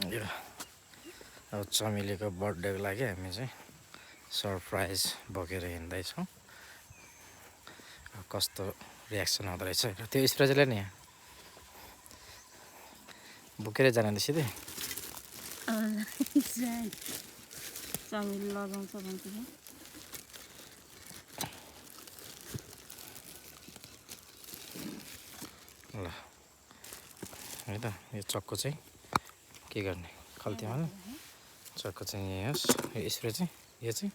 यो अब चमेलीको बर्थडेको लागि हामी चाहिँ सरप्राइज बोकेर हिँड्दैछौँ। कस्तो रियाक्सन आउँदो रहेछ र त्यो स्प्रेजले नि यहाँ बोकेरै जाने सिधै चमेली लगाउँछ भन्छ ल है त यो चक्को चाहिँ के गर्ने खल्तीमा हाल्ने चक्को चाहिँ यही होस्। यो स्प्रे चाहिँ यो चाहिँ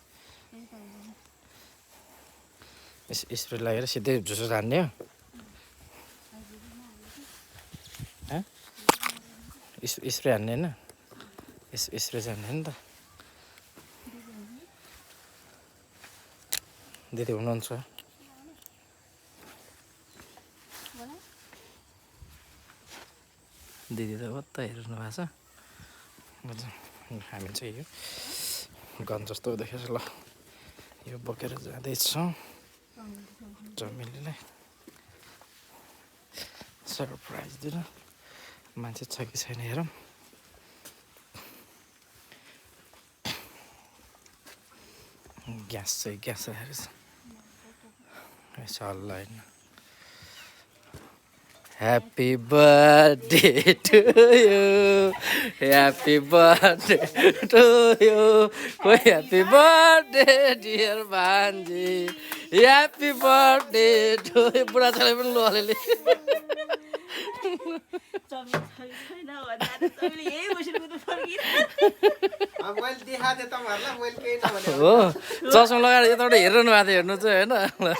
स्प्रे लागेर सिधै झुसो हान्ने हो। स्प्रे हान्ने होइन स्प्रे चाहिँ हान्ने नि त। दिदी हुनुहुन्छ दिदी त कता हेर्नु भएको छ। हामी चाहिँ यो गन जस्तो देखेर ल यो बोकेर जाँदैछौँ चमेलीलाई सरप्राइज दिन। मान्छे छ कि छैन हेरौँ। ग्यास चाहिँ ग्यास राखेको छ हल्ला होइन। Happy birthday to you happy birthday to you happy birthday dear भान्जी ह्याप्पी बर्थडे टु यु। बुढाचालाई पनि लो अलिअलि हो चस्मा लगाएर यताबाट हेरिरहनु भएको थियो हेर्नु चाहिँ होइन।